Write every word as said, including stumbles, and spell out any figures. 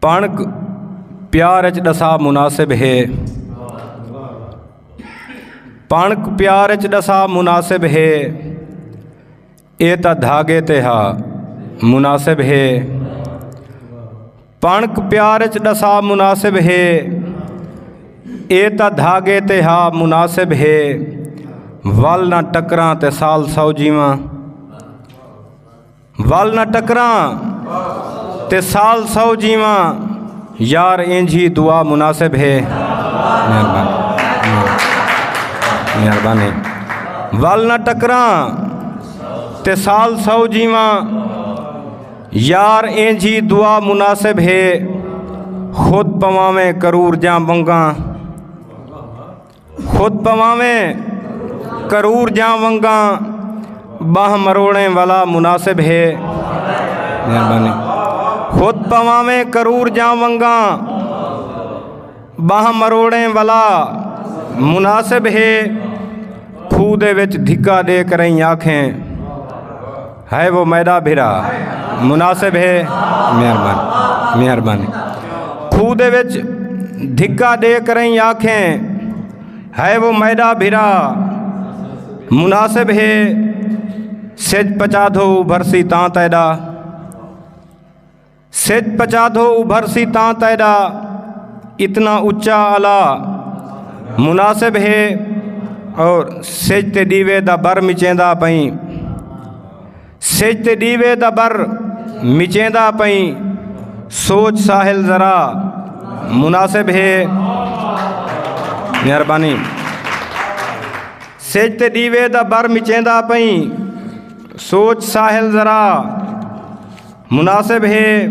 پݨک پیار اچ ݙسا مناسب ہے۔ پݨک پیار اچ ݙسا مناسب ہے۔ اے تاں دھاڳے تے ہا مناسب ہے۔ پݨک پیار اچ ݙسا مناسب ہے۔ اے تاں دھاڳے تے ہا مناسب ہے۔ ول نہ ٹکراں تے سال سو جیواں۔ ول نہ ٹکراں تے سال سو جیواں۔ یار اینجھی دعا مناسب ہے۔ مہربانی۔ مہربانی۔ ول نہ ٹکراں تے سال سو جیواں۔ یار اینجھی دعا مناسب ہے۔ خود پواویں کرور جاں ونگاں۔ خود پواویں کرور جاں ونگاں۔ ٻانہہ مروڑیں ولا مناسب ہے۔ مہربانی۔ خود پواویں کرور جاں ونگاں۔ ٻانہہ مروڑیں ولا مناسب ہے۔ کھوہ دے وچ دھکا ݙے کرئیں آکھیں، ہے وہ میݙا بھرا مناسب ہے۔ مہربانی۔ مہربانی۔ کھوہ دے وچ دھکا ݙے کرئیں آکھیں، ہے وہ میݙا بھرا مناسب ہے۔ سجھ پچادھو ابھرسی تاں تیݙا۔ سجھ پچادھو ابھرسی تاں تیݙا۔ اتنا اچا الا مناسب ہے۔ اور سجھ تے ݙیوے دا بر مچیندا پئیں۔ سجھ تے ݙیوے دا بر مچیندا پئیں۔ سوچ ساحل ذرا مناسب ہے۔ مہربانی۔ سجھ تے ݙیوے دا بر مچیندا پئیں۔ سوچ ساحل ذرا مناسب ہے۔